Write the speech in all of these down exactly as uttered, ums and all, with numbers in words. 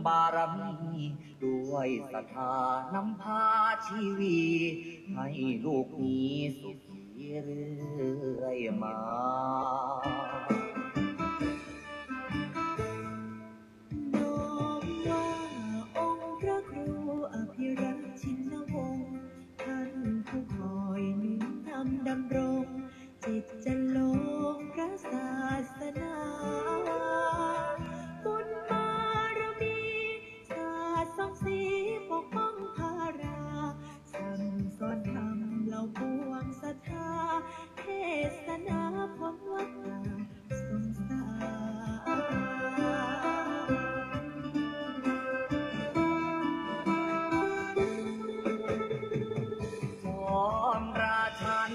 บารมีด้วยศรัทธานำพาชีวี ให้ลูกมีสุขีเรื่อยมา น้อมว่าองค์พระครูอภิรักษ์ชินวงศ์ ท่านผู้คอยหนุนนำดำรง จิตจะลงพระศาสนา บุญบารมี สาดส่องสีปกป้องพารา สั่งสอนธรรมเหล่าปวงศรัทธา เทศนาพ้นวัฏฏะสงสาร พร้อมราชัน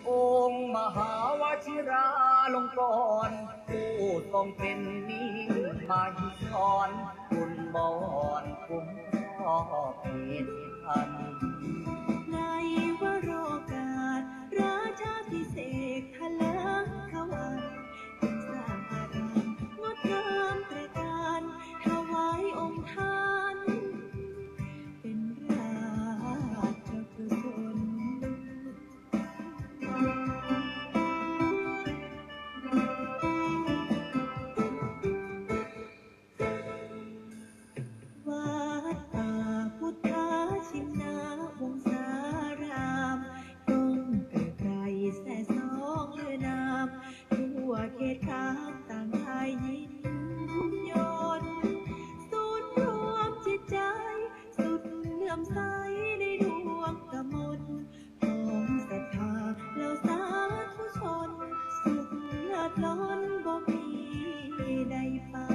องค์มหาวชิราลงกรณ์ ผู้ทรงเป็นมิ่งมหิธร คุณบอนคุ้มครอบเขตพัน ในวโรกาส ราชาภิเษกทะเลิงขวัญ จึงสร้างอารามงดงามตระการ ถวายองค์ท่าน เป็นราชกุศล วัดป่าพุทธชินวงศาราม ก้องเกริกไกรแซ่ซ้องเลือนาม ทั่วเขตคามต่างไทยยินยนต์ ศูนย์รวมจิตใจ สุดเลื่อมใสในดวงกมล ของศรัทธาเหล่าสาธุชน สุขเลิศล้นบ่มีใดปาน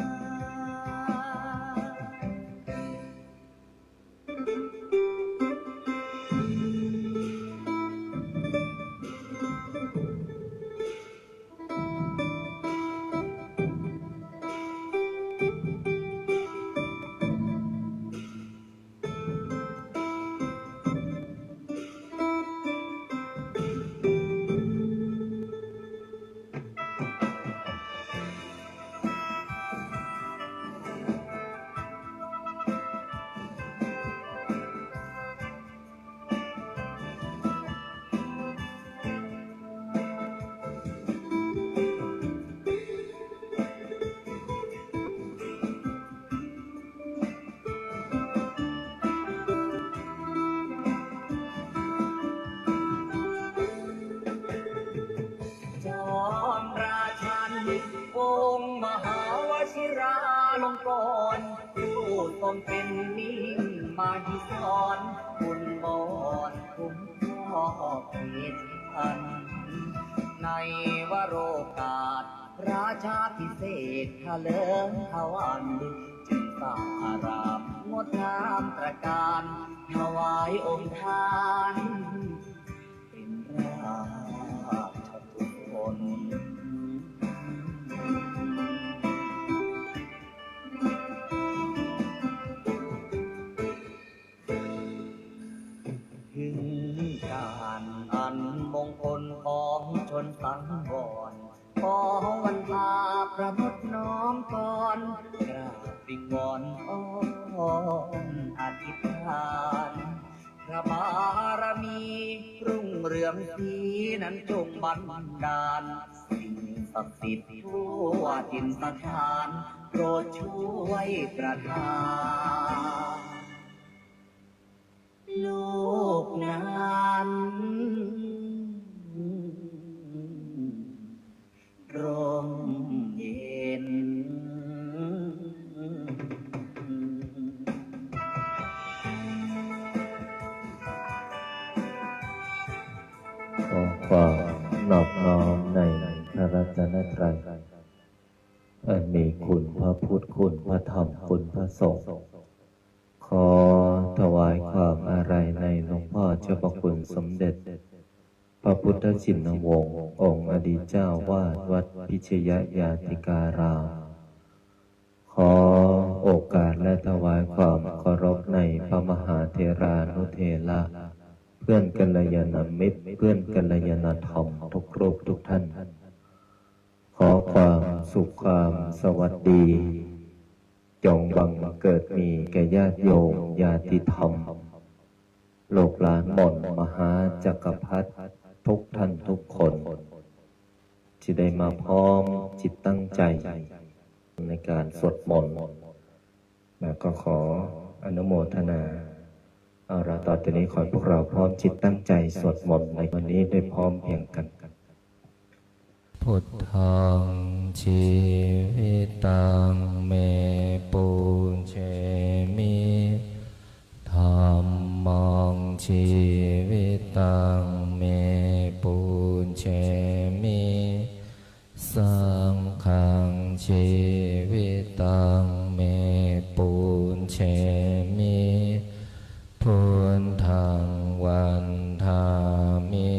จอมราชัน องค์มหาวชิราลงกรณ์ ผู้ทรงเป็นมิ่งมหิธร คุณบอนคุ้มครอบเขตพัน ในวโรกาส ราชาภิเษกทะเลิงขวัญ จึงสร้างอารามงดงามตระการ ถวายองค์ท่าน เป็นราชกุศล ถึงการอันมงคลของชนสังวร ขอวันทาประมุขน้อมกร กราบวิงวอนอ้อนอธิษฐาน พระบารมีรุ่งเรืองศรีนั้นจงบันดาล สิ่งศักดิ์สิทธิ์ทั่วถิ่นสถาน โปรดช่วยประทาน โลกนั้น ร่มเย็น ขอความนอบน้อมในพระรัตนตรัย อันมีคุณพระพุทธ คุณพระธรรม คุณพระสงฆ์ ขอถวายความอาลัยในหลวงพ่อเจ้าพระคุณสมเด็จ พระพุทธชินวงศ์ องค์อดีตเจ้าวาดวัดพิชยญาติการาม ขอโอกาสและถวายความเคารพในพระมหาเถรานุเถระ เพื่อนกัลยาณมิตร เพื่อนกัลยาณธรรมทุกรูปทุกท่าน ขอความสุขความสวัสดี จงบังเกิดมีแก่ญาติโยมญาติธรรม ลูกหลานหม่อนมหาจักรพรรดิทุกท่านทุกคน ที่ได้มาพร้อมจิตตั้งใจในการสวดมนต์ แล้วก็ขออนุโมทนา เอาละ ต่อจากนี้ขอให้พวกเราพร้อมจิตตั้งใจสวดมนต์ในวันนี้ได้พร้อมเพรียงกัน Buddhaṃ jīvitaṃ me pūjemi. Dhammaṃ jīvitaṃ me pūjemi. Saṅghaṃ jīvitaṃ me pūjemi. Buddhaṃ vandāmi.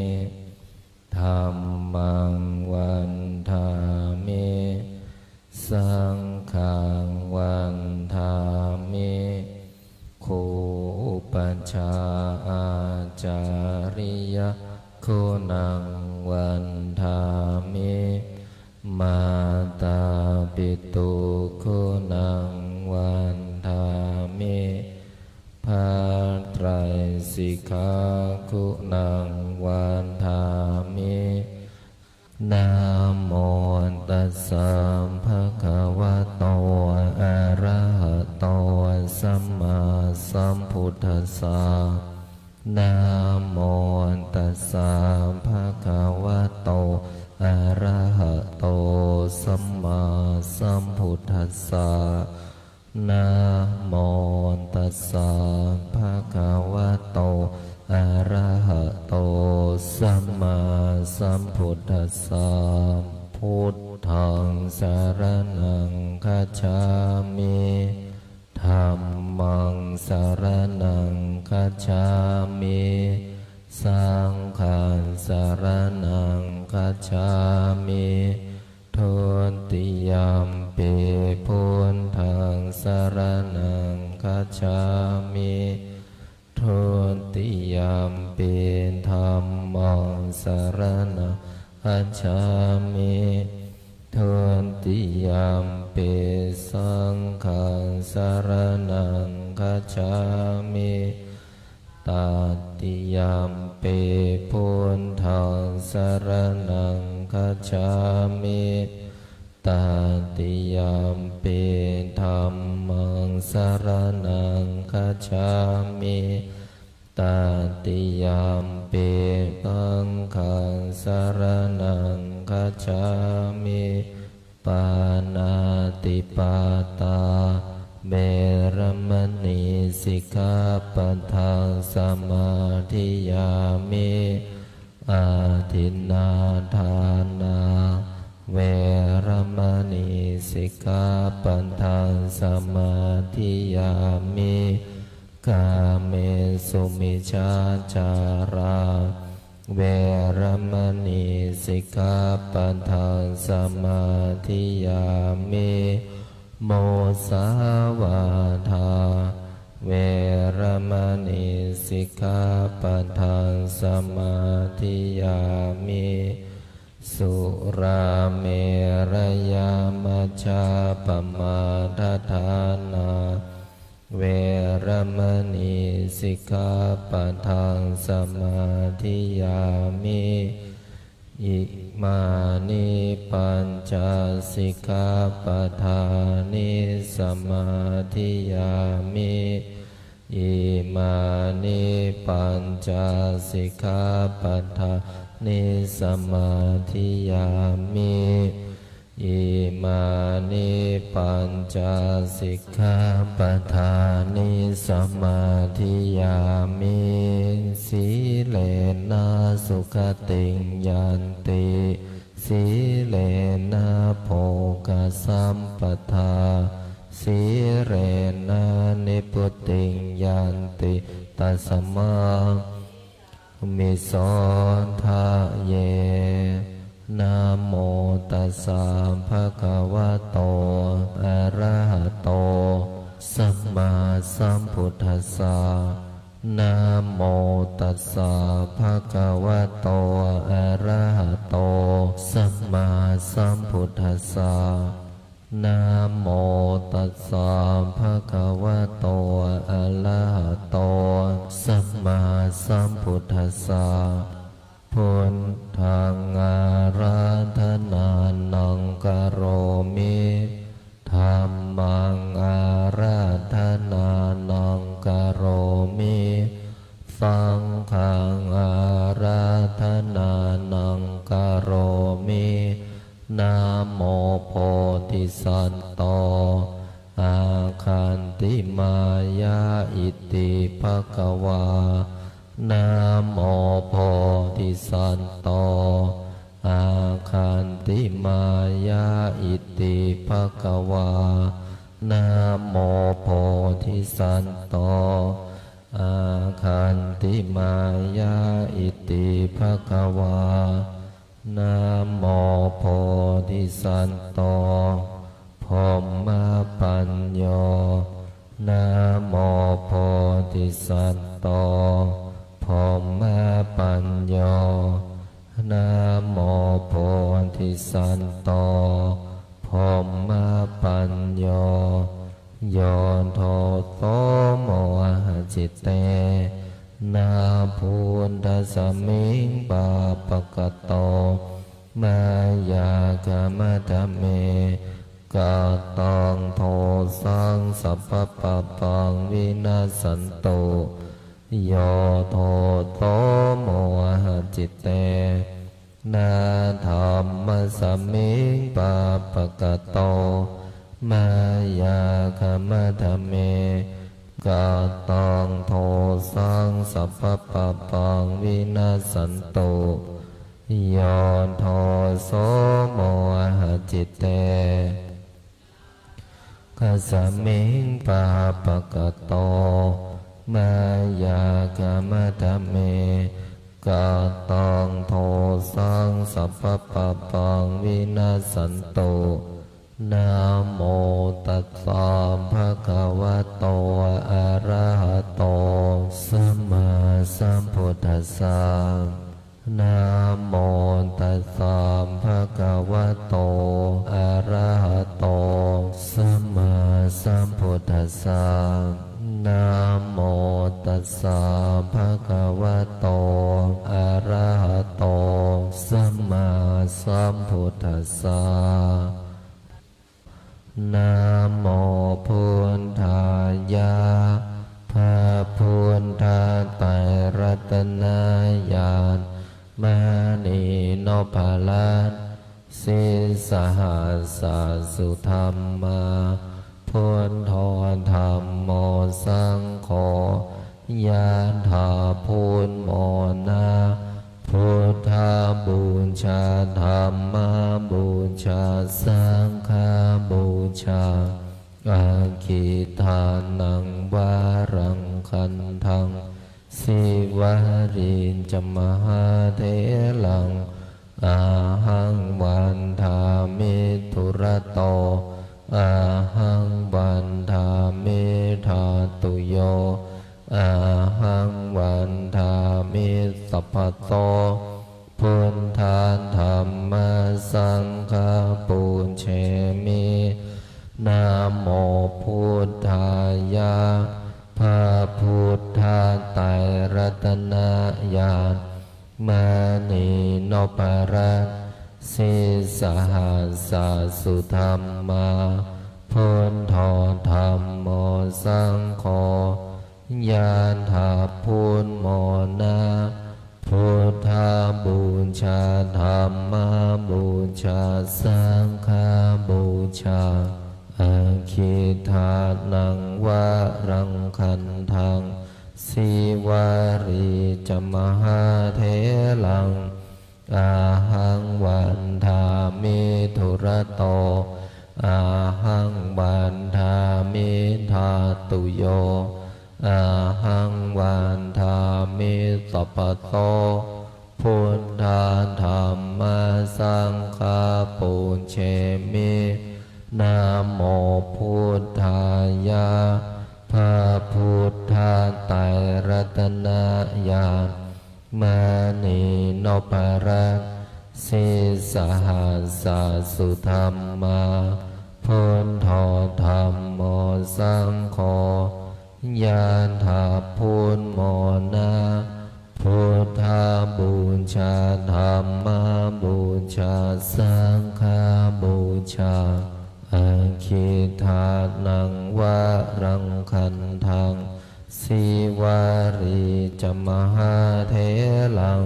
Dhammaṃ vandāmi. Saṅghaṃ vandāmi. Gu upajjhā ācariyā guṇaṃ vandāmi. Mātāpitu guṇaṃ vandāmi. พระไตรสิกขา guṇaṃ vandāmi. Namo tassa bhagavato arahato sammāsambuddhassa. Namo tassa bhagavato arahato sammāsambuddhassa. Namo tassa bhagavato arahato sammāsambuddhassa. Buddhaṃ saraṇaṃ gacchāmi. Dhammaṃ saraṇaṃ gacchāmi. Saṅghaṃ saraṇaṃ gacchāmi. Dutiyampi buddhaṃ saraṇaṃ gacchāmi. Dutiyampi dhammaṃ saraṇaṃ gacchāmi. Dutiyampi saṅghaṃ saraṇaṃ gacchāmi. Tatiyampi buddhaṃ saraṇaṃ gacchāmi. Tatiyampi dhammaṃ saraṇaṃ gacchāmi. Tatiyampi saṅghaṃ saraṇaṃ gacchāmi. Pāṇātipātā veramaṇī sikkhāpadaṃ samādiyāmi. Adinnādānā veramaṇī sikkhāpadaṃ samādiyāmi. Kāmesu micchācārā veramaṇī sikkhāpadaṃ samādiyāmi. Musāvādā veramaṇī sikkhāpadaṃ samādiyāmi. Surāmerayamajjapamādaṭṭhānā veramaṇī sikkhāpadaṃ samādiyāmi. Imāni pañca sikkhāpadāni samādiyāmi. Imāni pañca sikkhāpadāni samādiyāmi. Imāni pañca sikkhāpadāni samādiyāmi. Sīlena sugatiṃ yanti, sīlena bhogasampadā, sīlena nibbutiṃ yanti, tasmā sīlāni sodhaye. Namo tassa bhagavato arahato sammāsambuddhassa. Namo tassa bhagavato arahato sammāsambuddhassa. Namo tassa bhagavato arahato sammāsambuddhassa. Buddhaṃ ārādhanānaṃ karomi. Dhammaṃ ārādhanānaṃ karomi. Saṅghaṃ ārādhanānaṃ karomi. Namo bodhisatto āgantimāya iti bhagavā. Namo bodhisatto āgantimāya iti bhagavā. Namo bodhisatto āgantimāya iti bhagavā. Namo bodhisatto brahmapañño. Namo bodhisatto brahmapañño. Namo bodhisatto brahmapañño. Yo doso mohacittena buddhasmiṃ pāpakato mayā khamatha me. Kataṃ dosaṃ sabbapāpaṃ vinassantu. Yo doso mohacittena dhammasmiṃ pāpakato mayā khamatha me. Kataṃ dosaṃ sabbapāpaṃ vinassantu. Yo doso mohacittena kasmiṃ pāpakato mayā khamatha me. Kataṃ dosaṃ sabbapāpaṃ vinassantu. Namo tassa bhagavato arahato sammāsambuddhassa. Namo tassa bhagavato arahato sammāsambuddhassa. Namo tassa bhagavato arahato sammāsambuddhassa. Namo buddhāya. พระพุทธไตรรัตนญาณ มณีนพรัตน์ sīsahassa sudhammā, buddho dhammo saṅgho, yathā, buddho na, buddhapūjā, dhammapūjā, saṅghapūjā, aggidānaṃ varaṃ gandhaṃ, sīvalī ca mahātheraṃ, ahaṃ vandāmi dūrato, ahaṃ vandāmi dhātuyo, ahaṃ vandāmi sabbaso, buddha dhamma saṅgha pūjemi. Namo buddhāya. พระพุทธไตรรัตนญาณ มณีนพรัตน์ sīsahassa sudhammā, buddho dhammo saṅgho, yathā, buddho na, buddhapūjā, dhammapūjā, saṅghapūjā, aggidānaṃ varaṃ gandhaṃ, sīvalī ca mahātheraṃ, ahaṃ vandāmi dūrato, ahaṃ vandāmi dhātuyo, ahaṃ vandāmi sabbaso, buddha dhamma saṅgha pūjemi. Namo buddhāya. พระพุทธไตรรัตนญาณ มณีนพรัตน์ sīsahassa sudhammā, Buddho dhammo saṅgho. Yathā buddhamona, buddhapūjā, dhammapūjā, saṅghapūjā. Aggidānaṃ varaṃ gandhaṃ, sīvalī ca mahātheraṃ.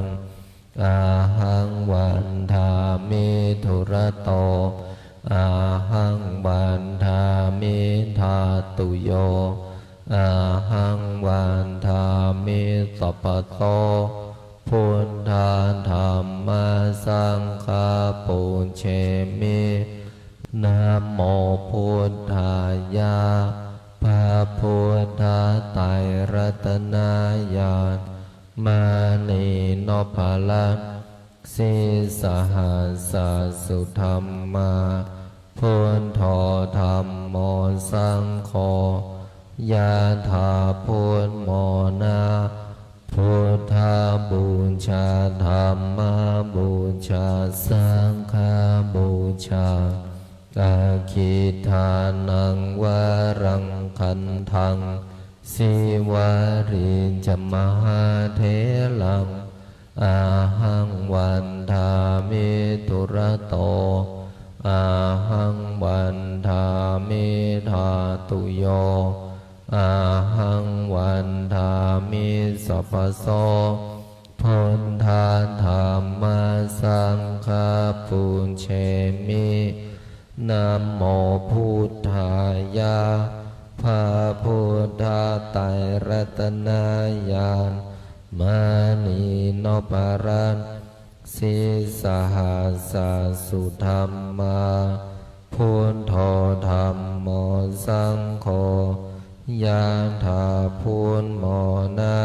Ahaṃ vandāmi dūrato, ahaṃ vandāmi dhātuyo, ahaṃ vandāmi sabbaso. Buddhā dhammā saṅghā pūjemi. Namo buddhāya. พระพุทธไตรรัตนญาณ มณีนพรัตน์ sīsahassa sudhammā. Buddho dhammo saṅgho. Yathā buddhamona, buddhapūjā, dhammapūjā, saṅghapūjā. Aggidānaṃ varaṃ gandhaṃ, sīvalī ca mahātheraṃ. Ahaṃ vandāmi dūrato, ahaṃ vandāmi dhātuyo, ahaṃ vandāmi sabbaso. Buddhā dhammā saṅghā pūjemi. Namo buddhāya. พระพุทธไตรรัตนญาณ มณีนพรัตน์ sīsahassa sudhammā. Buddho dhammo saṅgho. Yathā buddhamona,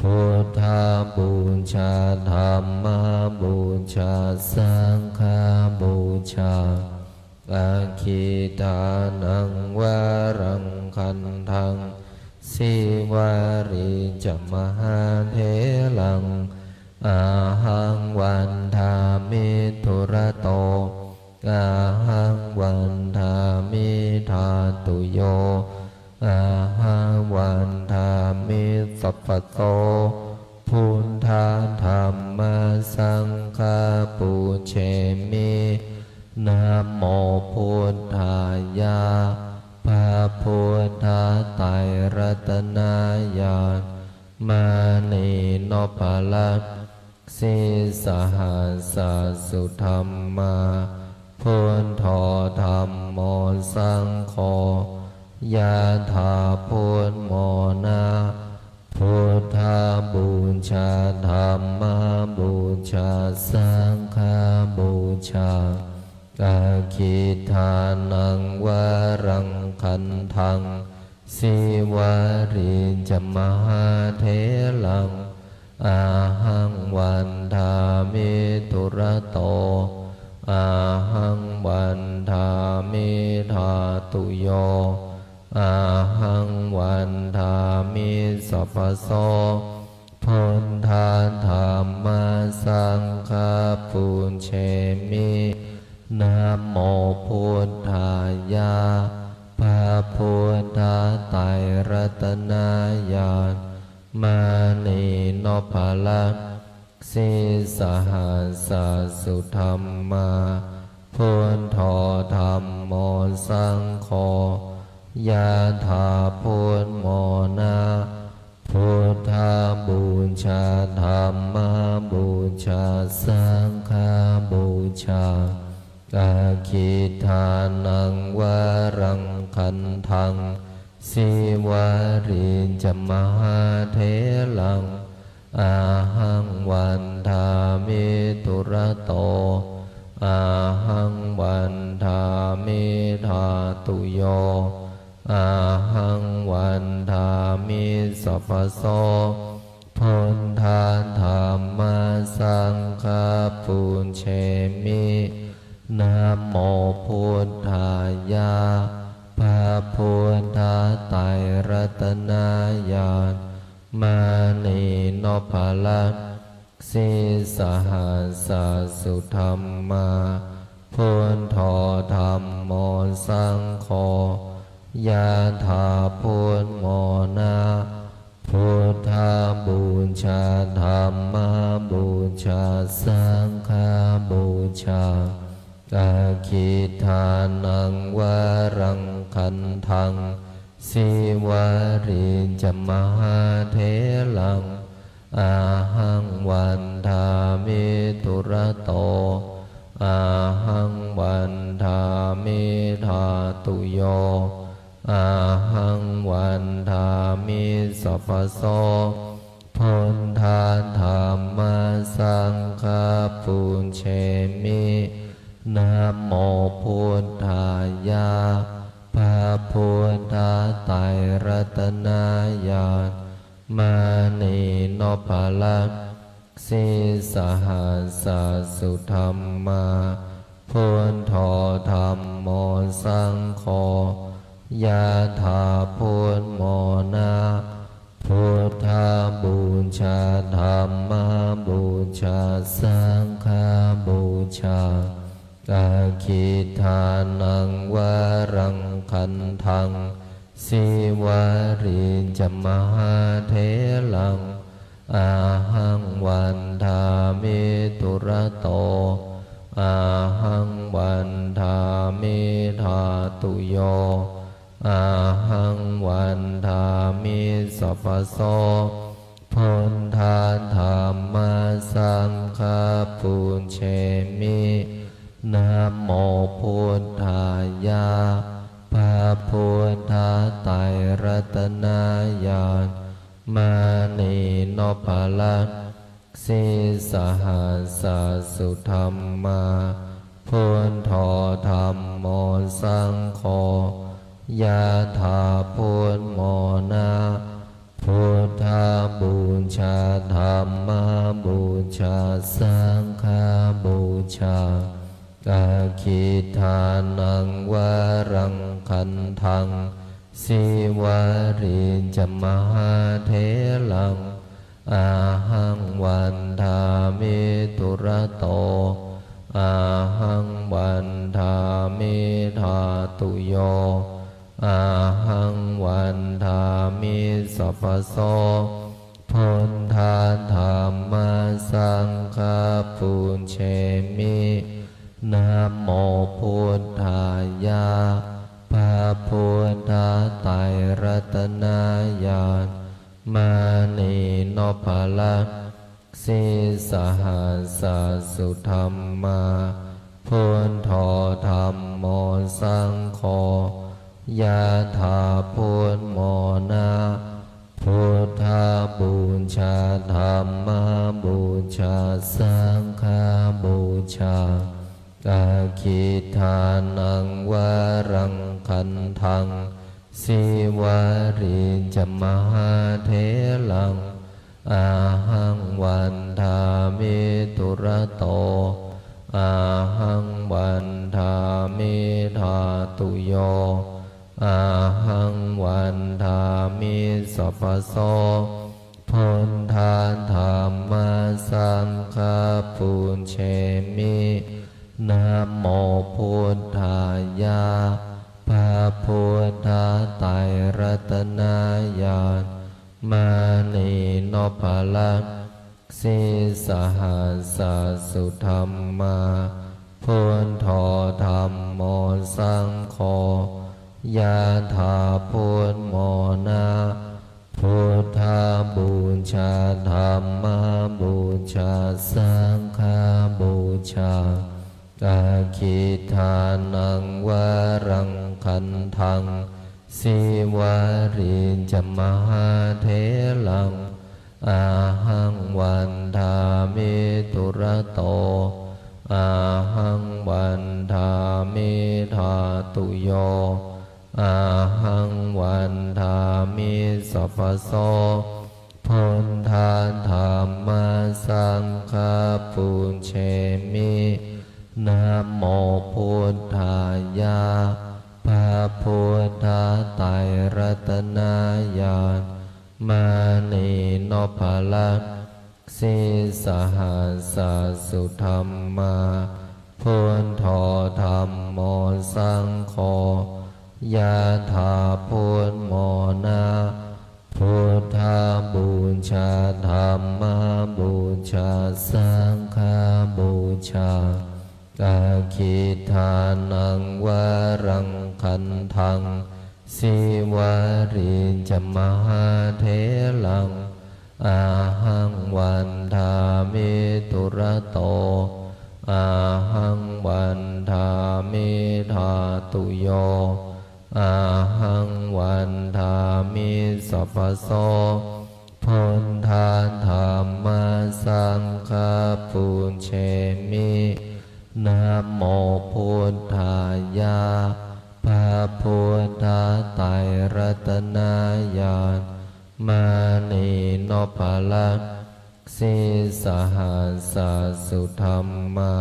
buddhapūjā, dhammapūjā, saṅghapūjā. Aggidānaṃ varaṃ gandhaṃ, sīvalī ca mahātheraṃ. Ahaṃ vandāmi dūrato, ahaṃ vandāmi dhātuyo, ahaṃ vandāmi sabbaso. Buddhā dhammā saṅghā pūjemi. Namo buddhāya. พระพุทธไตรรัตนญาณ มณีนพรัตน์ sīsahassa sudhammā. Buddho dhammo saṅgho. Yathā buddhamona, buddhapūjā, dhammapūjā, saṅghapūjā. Aggidānaṃ varaṃ gandhaṃ, sīvalī ca mahātheraṃ. Ahaṃ vandāmi dūrato, ahaṃ vandāmi dhātuyo, ahaṃ vandāmi sabbaso. Buddhā dhammā saṅghā pūjemi. Namo buddhāya. พระพุทธไตรรัตนญาณ มณีนพรัตน์ sīsahassa sudhammā. Buddho dhammo saṅgho. Yathā buddhamona, buddhapūjā, dhammapūjā, saṅghapūjā. Aggidānaṃ varaṃ gandhaṃ, sīvalī ca mahātheraṃ. Ahaṃ vandāmi dūrato, ahaṃ vandāmi dhātuyo, ahaṃ vandāmi sabbaso. Buddhā dhammā saṅghā pūjemi. Namo buddhāya. พระพุทธไตรรัตนญาณ มณีนพรัตน์ sīsahassa sudhammā. Buddho dhammo saṅgho, yathā buddhamona. Buddhapūjā dhammapūjā saṅghapūjā. Aggidānaṃ varaṃ gandhaṃ sīvalī ca mahātheraṃ, ahaṃ vandāmi dūrato, ahaṃ vandāmi dhātuyo, ahaṃ vandāmi sabbaso. Buddha dhamma saṅgha pūjemi. Namo buddhāya. พระพุทธไตรรัตนญาณ มณีนพรัตน์ sīsahassa sudhammā. Buddho dhammo saṅgho, yathā buddhamona. Buddhapūjā dhammapūjā saṅghapūjā. Aggidānaṃ varaṃ gandhaṃ sīvalī ca mahātheraṃ, ahaṃ vandāmi dūrato, ahaṃ vandāmi dhātuyo, ahaṃ vandāmi sabbaso. Buddha dhamma saṅgha pūjemi. Namo buddhāya. พระพุทธไตรรัตนญาณ มณีนพรัตน์ sīsahassa sudhammā. Buddho dhammo saṅgho, yathā buddhamona. Buddhapūjā dhammapūjā saṅghapūjā. Aggidānaṃ varaṃ gandhaṃ sīvalī ca mahātheraṃ, ahaṃ vandāmi dūrato, ahaṃ vandāmi dhātuyo, ahaṃ vandāmi sabbaso. Buddha dhamma saṅgha pūjemi. Namo buddhāya. พระพุทธไตรรัตนญาณ มณีนพรัตน์ sīsahassa sudhammā. Buddho dhammo saṅgho, yathā buddhamona. Buddhapūjā dhammapūjā saṅghapūjā. Aggidānaṃ varaṃ gandhaṃ sīvalī ca mahātheraṃ, ahaṃ vandāmi dūrato, ahaṃ vandāmi dhātuyo, ahaṃ vandāmi sabbaso. Buddha dhamma saṅgha pūjemi. Namo buddhāya. พระพุทธไตรรัตนญาณ มณีนพรัตน์ sīsahassa sudhammā. Buddho dhammo saṅgho, yathā buddhamona. Buddhapūjā dhammapūjā saṅghapūjā. Aggidānaṃ varaṃ gandhaṃ sīvalī ca mahātheraṃ, ahaṃ vandāmi dūrato, ahaṃ vandāmi dhātuyo, ahaṃ vandāmi sabbaso. Buddha dhamma saṅgha pūjemi. Namo buddhāya. พระพุทธไตรรัตนญาณ มณีนพรัตน์ sīsahassa sudhammā. Buddho dhammo saṅgho. Yathā buddhamona, buddhapūjā, dhammapūjā, saṅghapūjā. Aggidānaṃ varaṃ gandhaṃ, sīvalī ca mahātheraṃ, ahaṃ vandāmi dūrato, ahaṃ vandāmi dhātuyo, ahaṃ vandāmi sabbaso. Buddha dhamma saṅgha pūjemi. Namo buddhāya. พระพุทธไตรรัตนญาณ มณีนพรัตน์ sīsahassa sudhammā.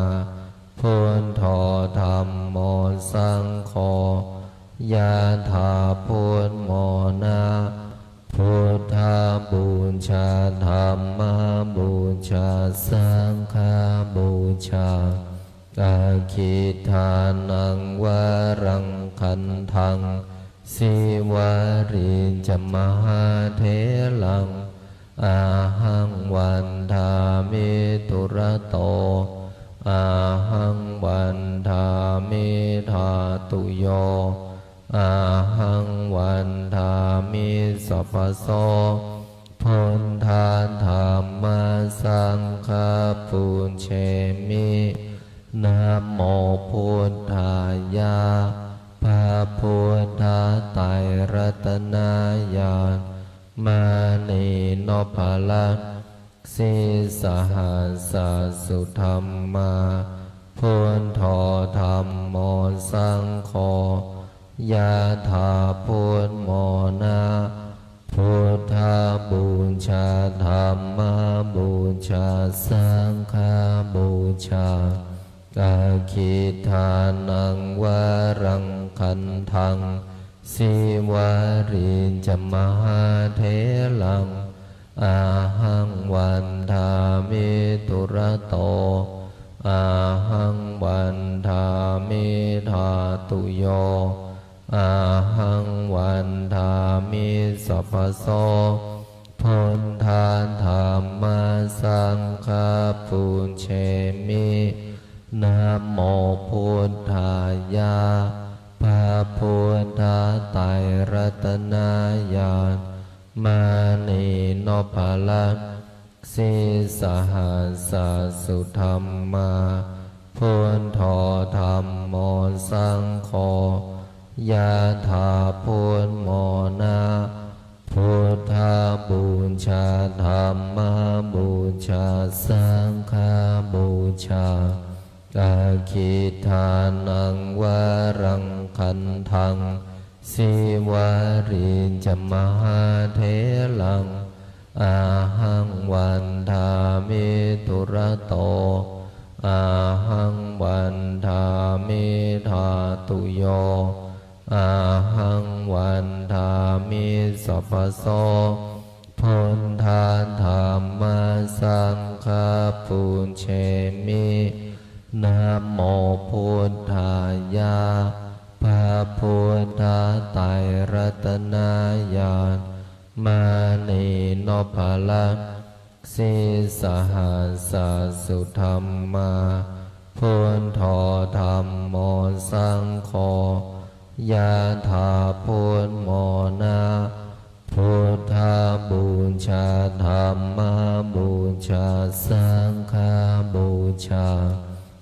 Buddho dhammo saṅgho. Yathā buddhamona, buddhapūjā, dhammapūjā, saṅghapūjā. Aggidānaṃ varaṃ gandhaṃ, sīvalī ca mahātheraṃ, ahaṃ vandāmi dūrato, ahaṃ vandāmi dhātuyo, ahaṃ vandāmi sabbaso. Buddha dhamma saṅgha pūjemi. Namo buddhāya. พระพุทธไตรรัตนญาณ มณีนพรัตน์ sīsahassa sudhammā. Buddho dhammo saṅgho. Yathā buddhamona, buddhapūjā, dhammapūjā, saṅghapūjā. Aggidānaṃ varaṃ gandhaṃ, sīvalī ca mahātheraṃ, ahaṃ vandāmi dūrato, ahaṃ vandāmi dhātuyo, ahaṃ vandāmi sabbaso. Buddha dhamma saṅgha pūjemi. Namo buddhāya. พระพุทธไตรรัตนญาณ มณีนพรัตน์ sīsahassa sudhammā. Buddho dhammo saṅgho. Yathā buddhamona, buddhapūjā, dhammapūjā, saṅghapūjā. Aggidānaṃ varaṃ gandhaṃ, sīvalī ca mahātheraṃ, ahaṃ vandāmi dūrato, ahaṃ vandāmi dhātuyo, ahaṃ vandāmi sabbaso. Buddha dhamma saṅgha pūjemi. Namo buddhāya. พระพุทธไตรรัตนญาณ มณีนพรัตน์ sīsahassa sudhammā. Buddho dhammo saṅgho. Yathā buddhamona, buddhapūjā, dhammapūjā, saṅghapūjā.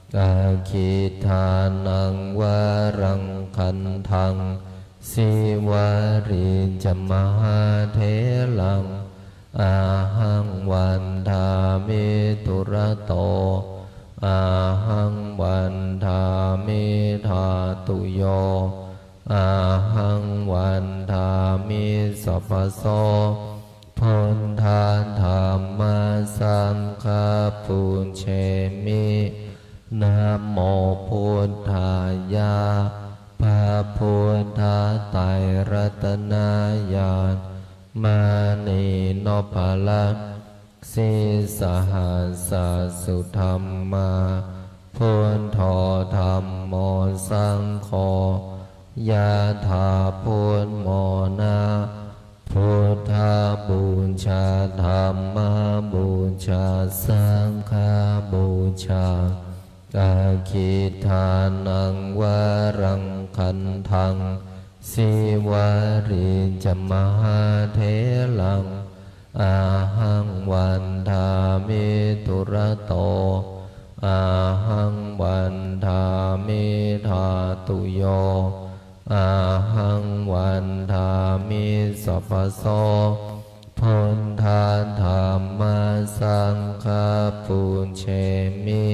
Aggidānaṃ varaṃ gandhaṃ, sīvalī ca mahātheraṃ, ahaṃ vandāmi dūrato, ahaṃ vandāmi dhātuyo, ahaṃ vandāmi sabbaso. Buddha dhamma saṅgha pūjemi. Namo buddhāya. พระพุทธไตรรัตนญาณ มณีนพรัตน์ sīsahassa sudhammā. Buddho dhammo saṅgho. Yathā buddhamona, buddhapūjā, dhammapūjā, saṅghapūjā. Aggidānaṃ varaṃ gandhaṃ, sīvalī ca mahātheraṃ, ahaṃ vandāmi dūrato, ahaṃ vandāmi dhātuyo, ahaṃ vandāmi sabbaso. Buddha dhamma saṅgha pūjemi.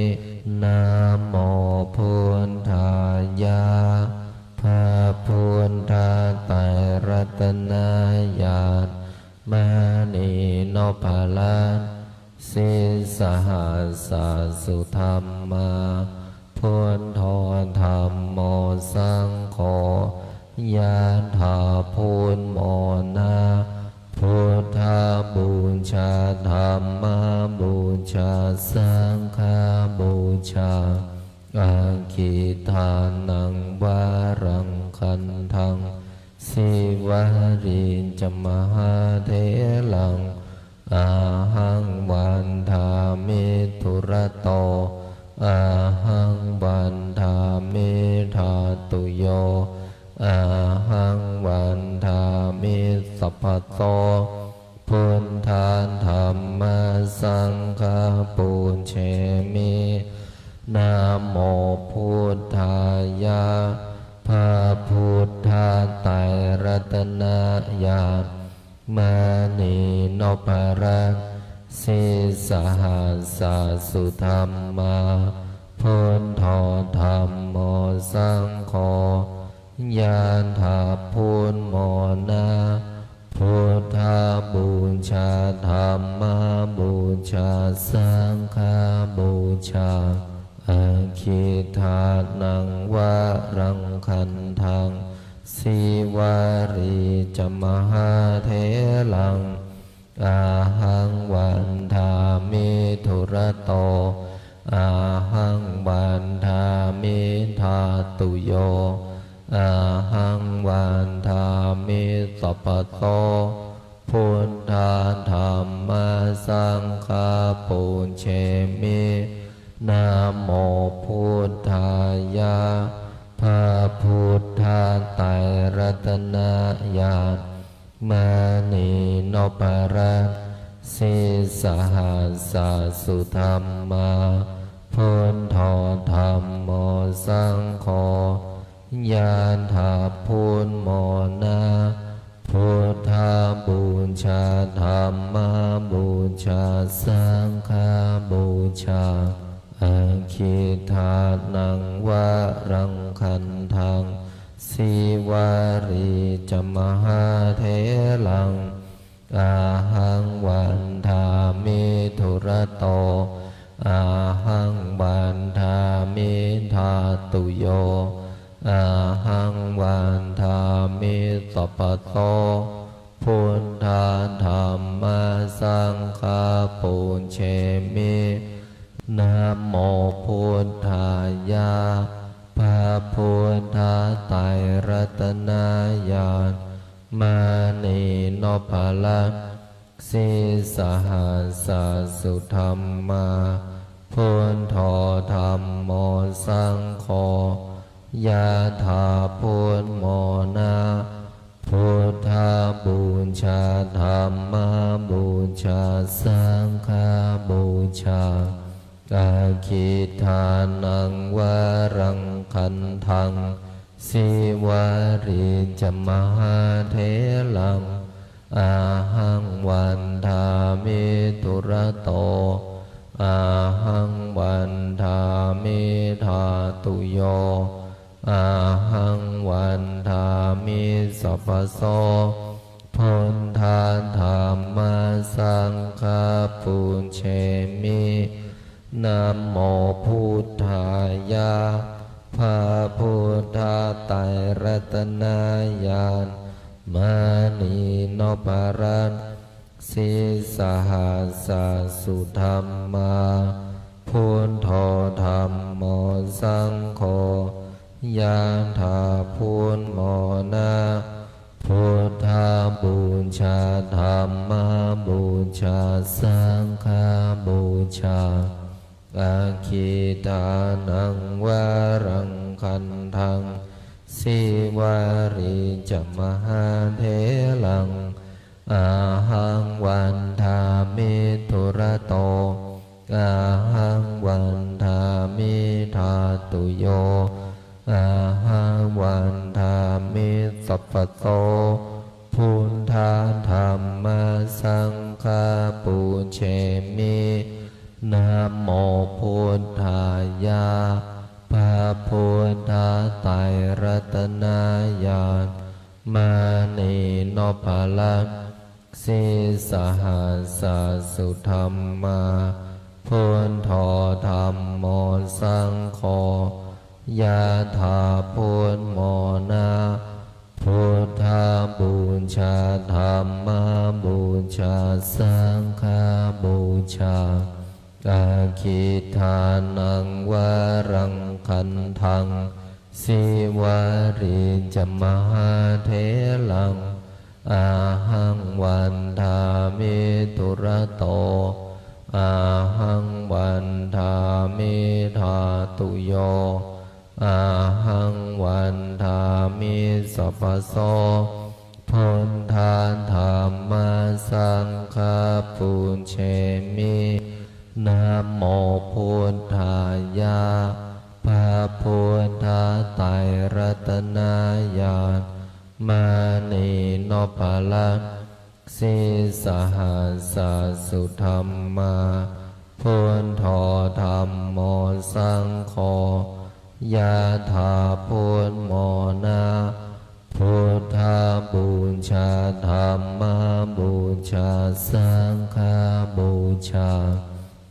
Namo buddhāya. พระพุทธไตรรัตนญาณ มณีนพรัตน์ sīsahassa-suddhammā, buddho dhammo saṅgho. Yathā buddhamona, buddhapūjā, dhammapūjā, saṅghapūjā. Aggidānaṃ varaṃ gandhaṃ, sīvalī ca mahātheraṃ, ahaṃ vandāmi dūrato, ahaṃ vandāmi dhātuyo, ahaṃ vandāmi sabbaso. Buddha dhamma saṅgha pūjemi. Namo buddhāya. พระพุทธไตรรัตนญาณ มณีนพรัตน์ sīsahassa-suddhammā, buddho dhammo saṅgho. Yathā buddhamona, buddhapūjā, dhammapūjā, saṅghapūjā. Aggidānaṃ varaṃ gandhaṃ, sīvalī ca mahātheraṃ, ahaṃ vandāmi dūrato, ahaṃ vandāmi dhātuyo, ahaṃ vandāmi sabbaso. Buddha dhamma saṅgha pūjemi. Namo buddhāya. พระพุทธไตรรัตนญาณ มณีนพรัตน์ sīsahassa-suddhammā, buddho dhammo saṅgho. Yathā buddhamona, buddhapūjā, dhammapūjā, saṅghapūjā. Aggidānaṃ varaṃ gandhaṃ, sīvalī ca mahātheraṃ, ahaṃ vandāmi dūrato, ahaṃ vandāmi dhātuyo, ahaṃ vandāmi sabbaso. Buddha dhamma saṅgha pūjemi. Namo buddhāya. พระพุทธไตรรัตนญาณ มณีนพรัตน์ sīsahassa-suddhammā, buddho dhammo saṅgho. Yathā buddhamona, buddhapūjā, dhammapūjā, saṅghapūjā. Aggidānaṃ varaṃ gandhaṃ, sīvalī ca mahātheraṃ, ahaṃ vandāmi dūrato, ahaṃ vandāmi dhātuyo, ahaṃ vandāmi sabbaso. Buddha dhamma saṅgha pūjemi. Namo buddhāya. พระพุทธไตรรัตนญาณ มณีนพรัตน์ sīsahassa-suddhammā, Buddho dhammo saṅgho yathā buddhamona. Buddhapūjā dhammapūjā saṅghapūjā. Aggīdānaṃ varaṃ gandhaṃ sīvalī ca mahātheraṃ. Ahaṃ vandāmi dūrato, ahaṃ vandāmi dhātuyo, ahaṃ vandāmi sabbaso. Buddha dhamma saṅgha pūjemi. Namo buddhāya. พระพุทธไตรรัตนญาณ มณีนพรัตน์ sīsahassa sudhammā. Buddho dhammo saṅgho yathā buddhamona. Buddhapūjā dhammapūjā saṅghapūjā. Aggīdānaṃ varaṃ gandhaṃ sīvalī ca mahātheraṃ. Ahaṃ vandāmi dūrato, ahaṃ vandāmi dhātuyo, ahaṃ vandāmi sabbaso. Buddha dhamma saṅgha pūjemi. Namo buddhāya. พระพุทธไตรรัตนญาณ มณีนพรัตน์ sīsahassa sudhammā. Buddho dhammo saṅgho yathā buddhamona. Buddhapūjā dhammapūjā saṅghapūjā.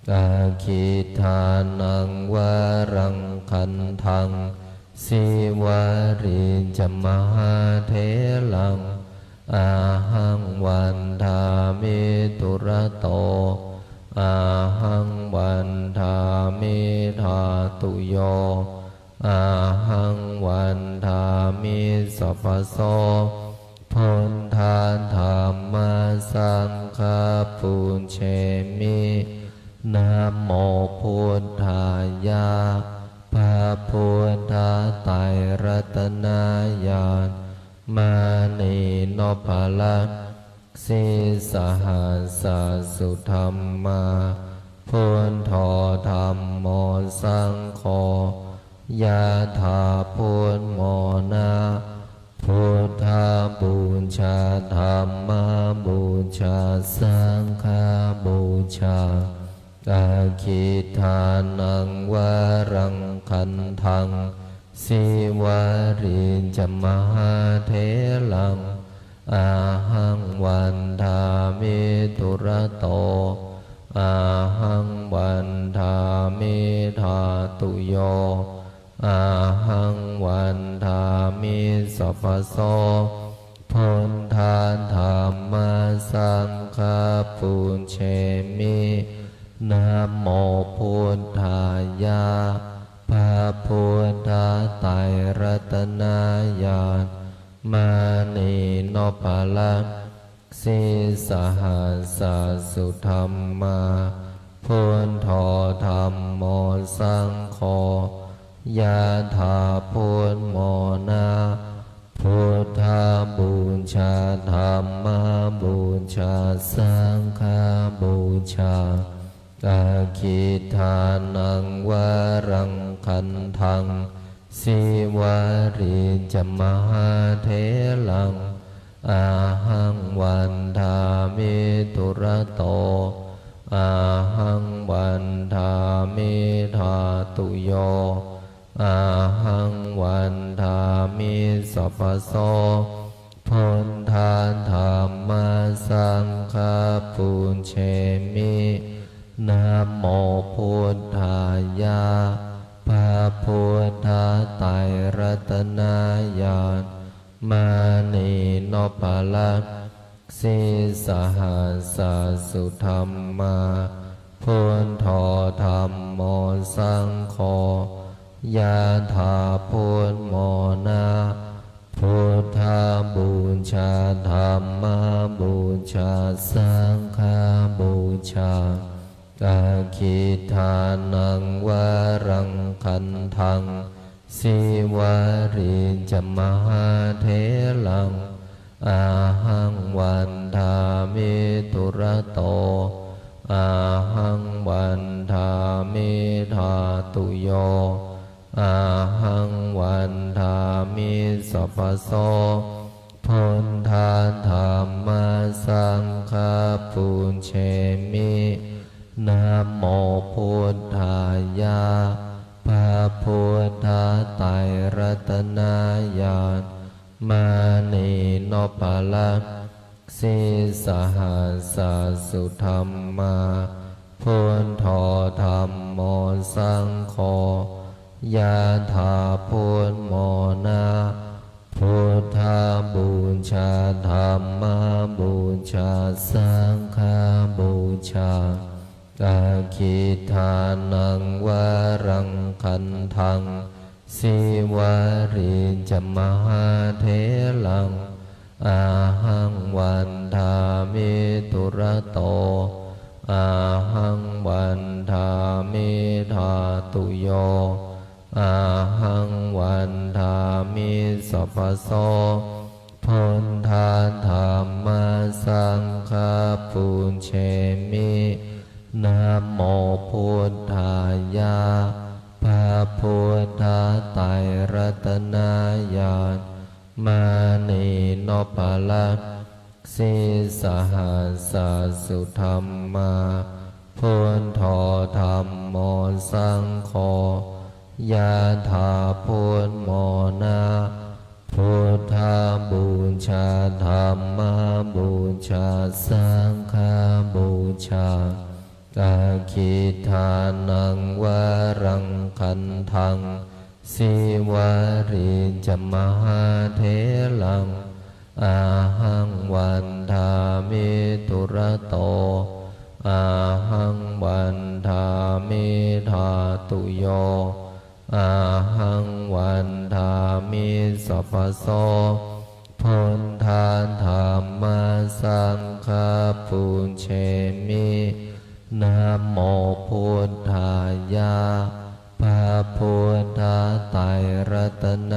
Aggīdānaṃ varaṃ gandhaṃ sīvalī ca mahātheraṃ. Ahaṃ vandāmi dūrato, ahaṃ vandāmi dhātuyo, ahaṃ vandāmi sabbaso. Buddha dhamma saṅgha pūjemi. Namo buddhāya. พระพุทธไตรรัตนญาณ มณีนพรัตน์ sīsahassa sudhammā. Buddho dhammo saṅgho yathā buddhamona. Buddhapūjā dhammapūjā saṅghapūjā. Aggīdānaṃ varaṃ gandhaṃ sīvalī ca mahātheraṃ. Ahaṃ vandāmi dūrato, ahaṃ vandāmi dhātuyo, ahaṃ vandāmi sabbaso. Buddha dhamma saṅgha pūjemi. Namo buddhāya. พระพุทธไตรรัตนญาณ มณีนพรัตน์ sīsahassa sudhammā. Buddho dhammo saṅgho yathā buddhamona. Buddhapūjā dhammapūjā saṅghapūjā. Aggīdānaṃ varaṃ gandhaṃ sīvalī ca mahātheraṃ. Ahaṃ vandāmi dūrato, ahaṃ vandāmi dhātuyo, ahaṃ vandāmi sabbaso. Buddha dhamma saṅgha pūjemi. Namo buddhāya. พระพุทธไตรรัตนญาณ มณีนพรัตน์ sīsahassa sudhammā. Buddho dhammo saṅgho. Yathā buddhamona, buddhapūjā dhammapūjā saṅghapūjā. Aggidānaṃ varaṃ gandhaṃ sīvalī ca mahātheraṃ, ahaṃ vandāmi dūrato, ahaṃ vandāmi dhātuyo, ahaṃ vandāmi sabbaso. Buddha dhamma saṅgha pūjemi. Namo buddhāya. พระพุทธไตรรัตนญาณ มณีนพรัตน์ sīsahassa sudhammā. Buddho dhammo saṅgho. Yathā buddhamona, buddhapūjā dhammapūjā saṅghapūjā. Aggidānaṃ varaṃ gandhaṃ sīvalī ca mahātheraṃ, ahaṃ vandāmi dūrato, ahaṃ vandāmi dhātuyo, ahaṃ vandāmi sabbaso. Buddha dhamma saṅgha pūjemi. Namo buddhāya. พระพุทธไตรรัตนญาณ มณีนพรัตน์ sīsahassa sudhammā. Buddho dhammo saṅgho. Yathā buddhamona, buddhapūjā dhammapūjā saṅghapūjā. Aggidānaṃ varaṃ gandhaṃ sīvalī ca mahātheraṃ, ahaṃ vandāmi dūrato, ahaṃ vandāmi dhātuyo, ahaṃ vandāmi sabbaso. Buddha dhamma saṅgha pūjemi. Namo buddhāya. พระพุทธไตรรัตน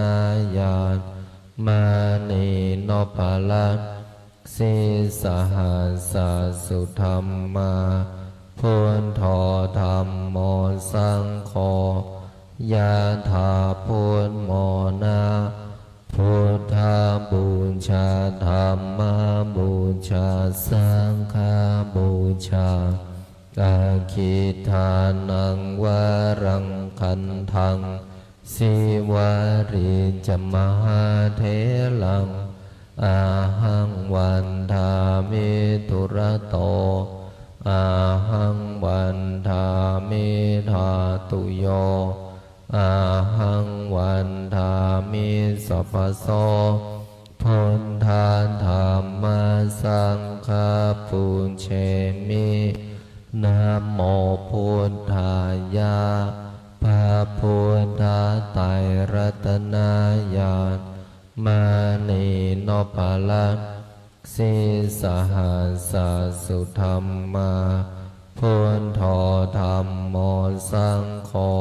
ญาณ มณีนพรัตน์ sīsahassa sudhammā. Buddho dhammo saṅgho. Yathā buddhamona, buddhapūjā dhammapūjā saṅghapūjā. Aggidānaṃ varaṃ gandhaṃ sīvalī ca mahātheraṃ, ahaṃ vandāmi dūrato, ahaṃ vandāmi dhātuyo, ahaṃ vandāmi sabbaso. Buddha dhamma saṅgha pūjemi. Namo buddhāya. พระพุทธไตรรัตนญาณ มณีนพรัตน์ sīsahassa sudhammā. Buddho dhammo saṅgho.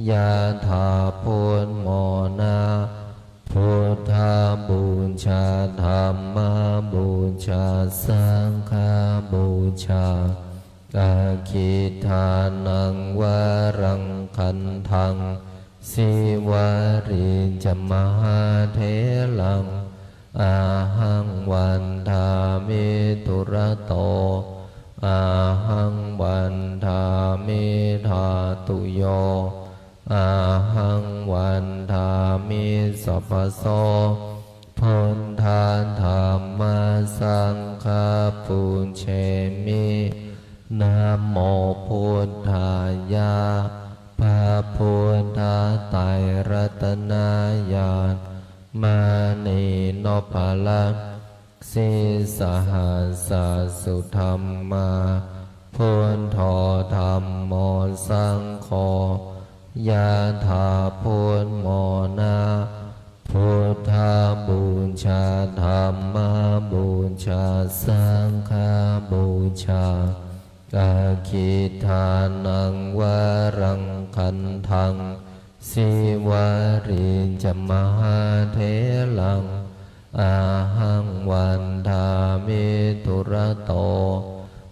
Yathā buddhamona, buddhapūjā dhammapūjā saṅghapūjā. Aggidānaṃ varaṃ gandhaṃ sīvalī ca mahātheraṃ, ahaṃ vandāmi dūrato, ahaṃ vandāmi dhātuyo, ahaṃ vandāmi sabbaso. Buddha dhamma saṅgha pūjemi. Namo buddhāya. พระพุทธไตรรัตนญาณ มณีนพรัตน์ sīsahassa sudhammā. Buddho dhammo saṅgho. Yathā buddhamona, buddhapūjā, dhammapūjā, saṅghapūjā. Aggidānaṃ varaṃ gandhaṃ, sīvalī ca mahātheraṃ, ahaṃ vandāmi dūrato.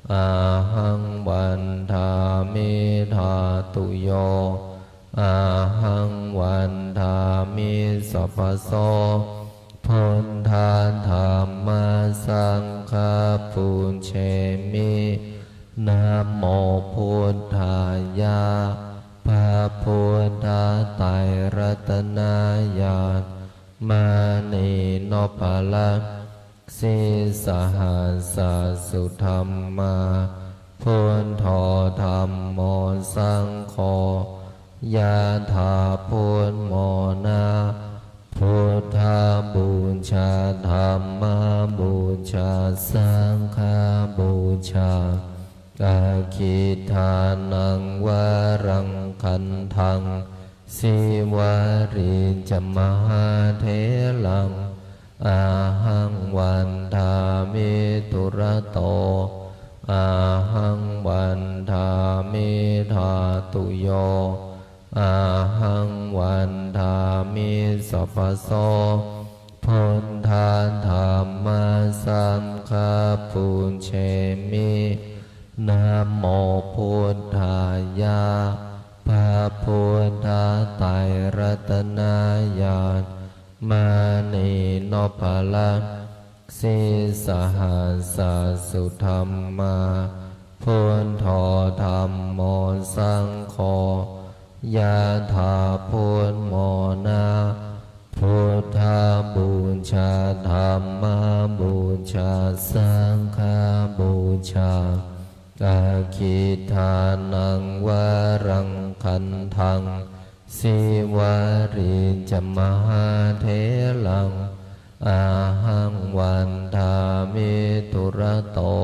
Ahaṃ vandāmi dhātuyo, ahaṃ vandāmi sabbaso. Buddha dhamma saṅgha pūjemi. Namo buddhāya. พระพุทธไตรรัตนญาณ มณีนพรัตน์ sīsahassa sudhammā. Buddho dhammo saṅgho. Yathā buddhamona, buddhapūjā, dhammapūjā, saṅghapūjā. Aggidānaṃ varaṃ gandhaṃ, sīvalī ca mahātheraṃ, ahaṃ vandāmi dūrato. Ahaṃ vandāmi dhātuyo, ahaṃ vandāmi sabbaso. Buddha dhamma saṅgha pūjemi. Namo buddhāya. พระพุทธไตรรัตนญาณ มณีนพรัตน์ sīsahassa sudhammā. Buddho dhammo saṅgho. Yathā buddhamona, buddhapūjā, dhammapūjā, saṅghapūjā. Aggidānaṃ varaṃ gandhaṃ, sīvalī ca mahātheraṃ, ahaṃ vandāmi dūrato.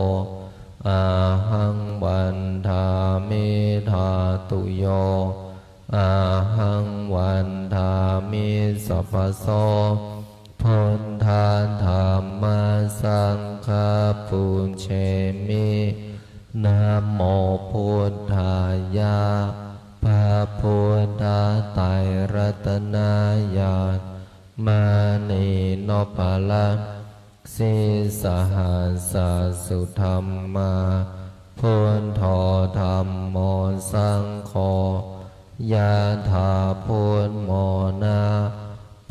Ahaṃ vandāmi dhātuyo, ahaṃ vandāmi sabbaso. Buddha dhamma saṅgha pūjemi. Namo buddhāya. พระพุทธไตรรัตนญาณ มณีนพรัตน์ sīsahassa sudhammā. Buddho dhammo saṅgho. Yathā buddhamona,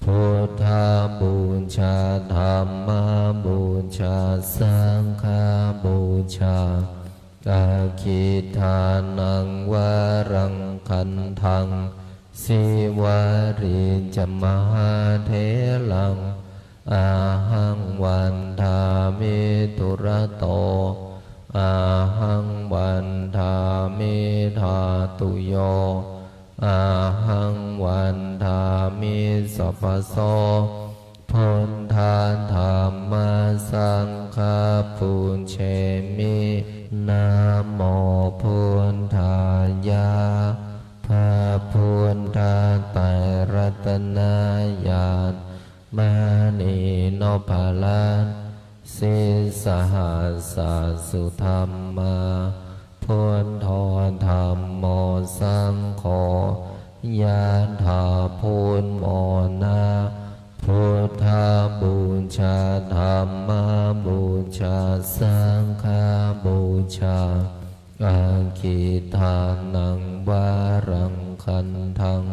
buddhapūjā, dhammapūjā, saṅghapūjā. Aggidānaṃ varaṃ gandhaṃ, sīvalī ca mahātheraṃ, ahaṃ vandāmi dūrato. Ahaṃ vandāmi dhātuyo, ahaṃ vandāmi sabbaso. Buddha dhamma saṅgha pūjemi. Namo buddhāya. พระพุทธไตรรัตนญาณ มณีนพรัตน์ sīsahassa sudhammā. Buddho dhammo saṅgho. Yathā buddhamona, buddhapūjā, dhammapūjā, saṅghapūjā. Aggidānaṃ varaṃ gandhaṃ,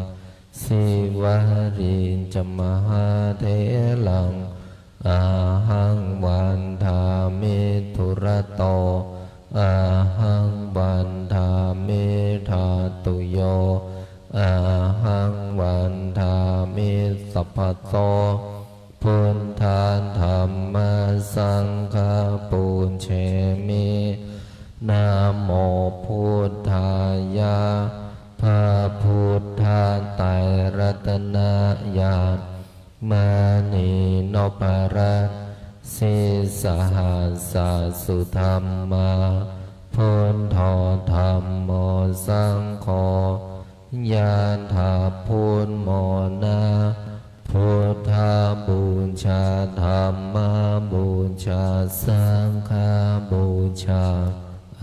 sīvalī ca mahātheraṃ, ahaṃ vandāmi dūrato. Ahaṃ vandāmi dhātuyo, ahaṃ vandāmi sabbaso. Buddha dhamma saṅgha pūjemi. Namo buddhāya. พระพุทธไตรรัตนญาณ มณีนพรัตน์ sīsahassa sudhammā. Buddho dhammo saṅgho. Yadā buddhamona, buddhapūjā, dhammapūjā, saṅghapūjā.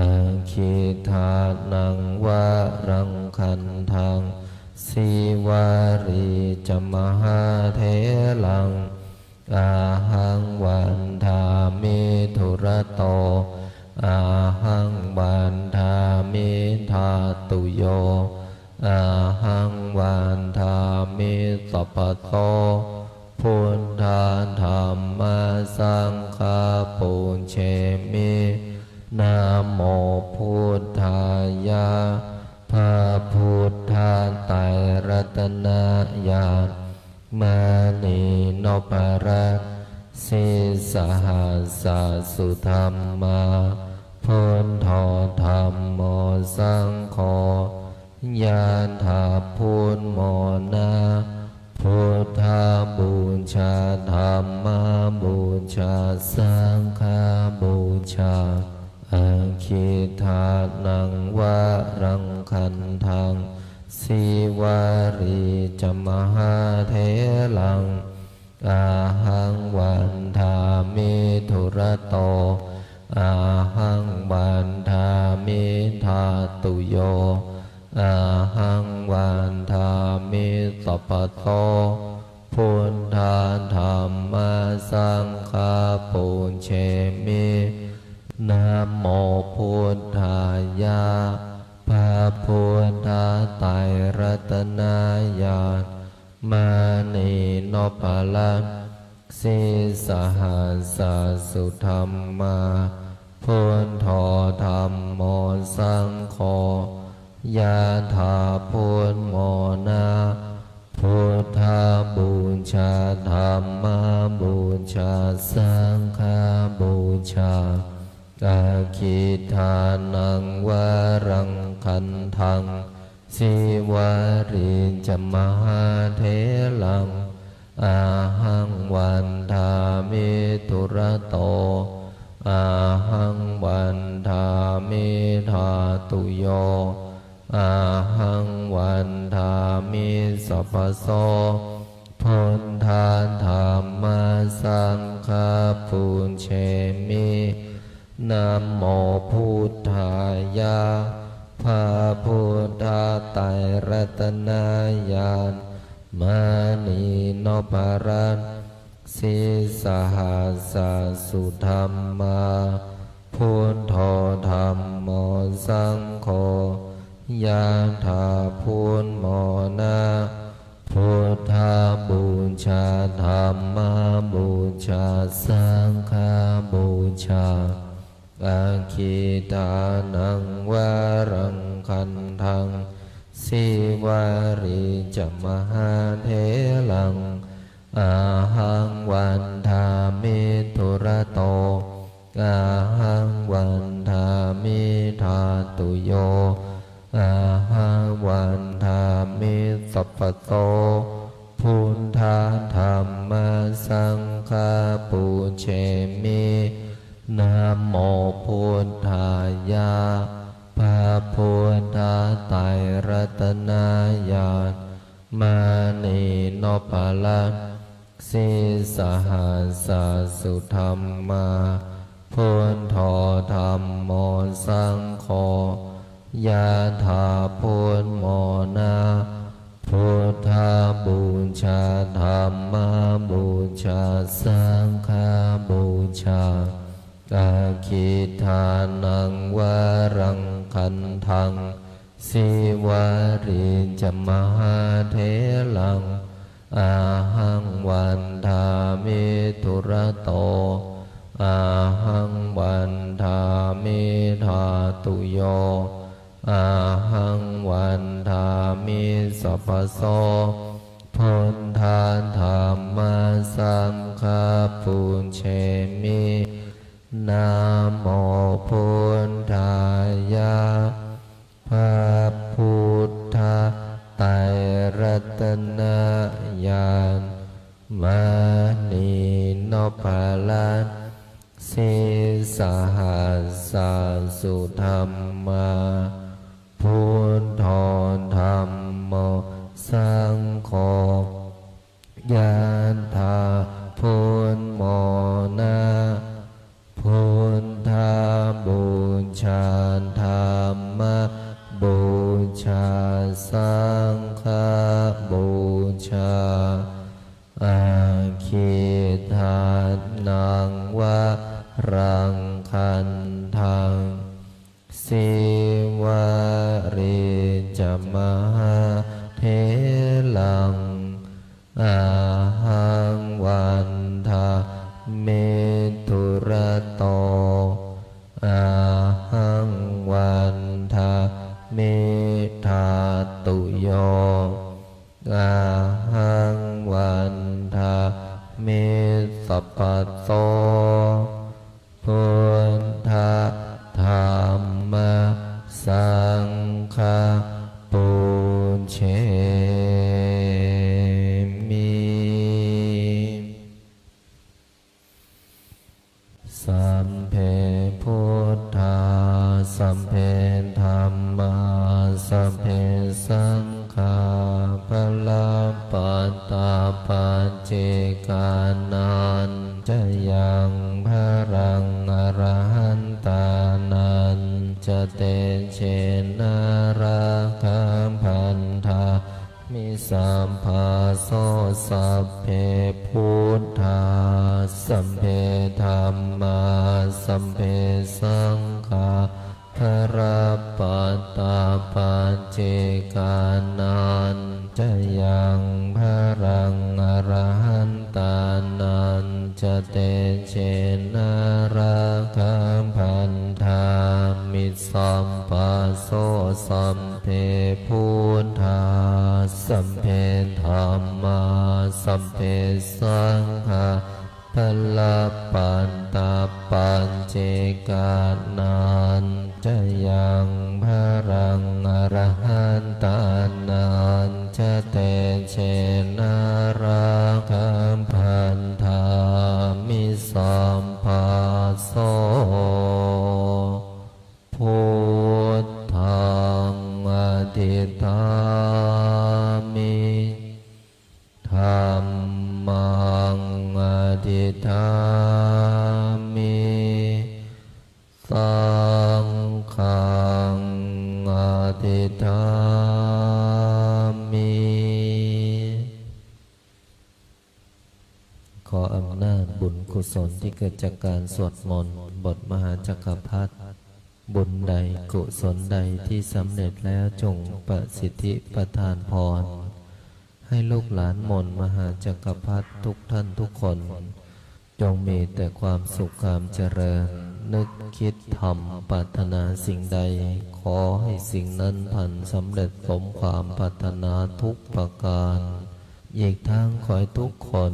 Aggidānaṃ varaṃ gandhaṃ, sīvalī ca mahātheraṃ. Ahaṃ vandāmi dūrato, ahaṃ vandāmi dhātuyo, ahaṃ vandāmi sabbaso. Buddha dhamma saṅgha pūjemi. Namo buddhāya. พระพุทธไตรรัตนญาณ มณีนพรัตน์ sīsahassa sudhammā. Buddho dhammo saṅgho. Yadā buddhamona, buddhapūjā, dhammapūjā, saṅghapūjā. Aggidānaṃ varaṃ gandhaṃ, sīvalī ca mahātheraṃ. Ahaṃ vandāmi dūrato, ahaṃ vandāmi dhātuyo, ahaṃ vandāmi sabbaso. Buddha dhamma saṅgha pūjemi. Namo buddhāya. พระพุทธไตรรัตนญาณ มณีนพรัตน์ sīsahassa sudhammā. Buddho dhammo saṅgho. Yadā buddhamona, buddhapūjā, dhammapūjā, saṅghapūjā. Aggidānaṃ varaṃ gandhaṃ, sīvalī ca mahātheraṃ. Ahaṃ vandāmi dūrato, ahaṃ vandāmi dhātuyo, ahaṃ vandāmi sabbaso. Buddha dhamma saṅgha pūjemi. Namo buddhāya. พระพุทธไตรรัตนญาณ มณีนพรัตน์ sīsahassa sudhammā. Buddho dhammo saṅgho. Yadā buddhamona, buddhapūjā, dhammapūjā, saṅghapūjā. Aggidānaṃ varaṃ gandhaṃ, sīvalī ca mahātheraṃ. Ahaṃ vandāmi dūrato, ahaṃ vandāmi dhātuyo, ahaṃ vandāmi sabbaso. Buddha dhamma saṅgha pūjemi. Namo buddhāya. พระพุทธไตรรัตนญาณ มณีนพรัตน์ sīsahassa sudhammā. Buddho dhammo saṅgho. Yadā buddhamona, buddhapūjā, dhammapūjā, saṅghapūjā. Aggidānaṃ varaṃ gandhaṃ, sīvalī ca mahātheraṃ. Ahaṃ vandāmi dūrato, ahaṃ vandāmi dhātuyo, ahaṃ vandāmi sabbaso. Buddha dhamma saṅgha pūjemi. Namo buddhāya. พระพุทธไตรรัตนญาณ มณีนพรัตน์ sīsahassa Sāsudhammā. Buddho dhammo saṅgho. Yathā buddhamona. Buddhapūjā dhammapūjā saṅghapūjā. Aggidānaṃ varaṃ gandhaṃ. Sīvalī ca mahātheraṃ. Ahaṃ vandāmi dūrato. Ahaṃ vandāmi dhātuyo. Ahaṃ vandāmi sabbaso. Buddha dhamma saṅgha pūjemi. Sabbe buddhā, sabbe dhammā, sabbe saṅghā, balappattā paccekānañca yaṃ balaṃ arahantānañca tejena rakkhaṃ bandhā mi sabbaso. Sabbe buddhā, sabbe dhammā, sabbe saṅghā, balappattā paccekānañca yaṃ balaṃ arahantānañca tejena rakkhaṃ bandhāmi sabbaso. Sabbe buddhā, sabbe dhammā, sabbe saṅghā, balappattā paccekānañca yaṃ balaṃ arahantānañca tejena rakkhaṃ bandhāmi sabbaso. Buddhaṃ adhiṭṭhāmi. Dhammaṃ adhiṭṭhāmi. Saṅghaṃ adhiṭṭhāmi. ขออำนาจบุญกุศลที่เกิดจากการสวดมนต์บทมหาจักรพรรดิ บุญใดกุศลใดที่สำเร็จแล้วจงประสิทธิประทานพร ให้ลูกหลานมนต์มหาจักรพรรดิทุกท่านทุกคน จงมีแต่ความสุขความเจริญ นึกคิดทำปรารถนาสิ่งใด ขอให้สิ่งนั้นพันสำเร็จสมความปรารถนาทุกประการ อีกทั้งขอให้ทุกคน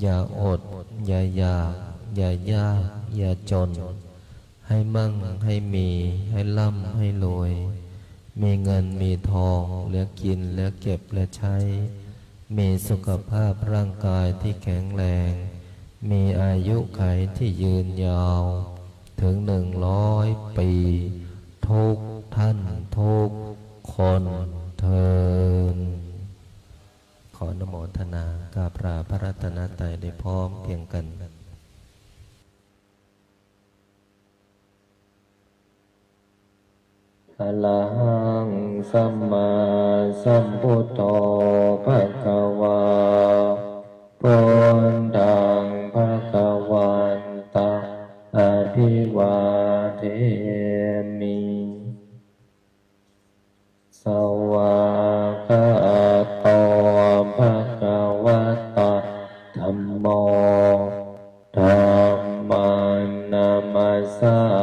อย่าอด อย่าอยาก อย่ายาก อย่าจน ให้มั่งให้มี ให้ร่ำให้รวย มีเงินมีทองเหลือกินเหลือเก็บเหลือใช้ มีสุขภาพร่างกายที่แข็งแรง มีอายุขัยที่ยืนยาว ถึงหนึ่งร้อยปี ทุกท่านทุกคนเทอญ ขออนุโมทนากราบลาพระรัตนตรัยได้พร้อมเพรียงกัน Arahaṃ sammāsambuddho bhagavā. Buddhaṃ bhagavantaṃ abhivādemi. Svākkhāto bhagavatā dhammo. Dhammaṃ namassāmi.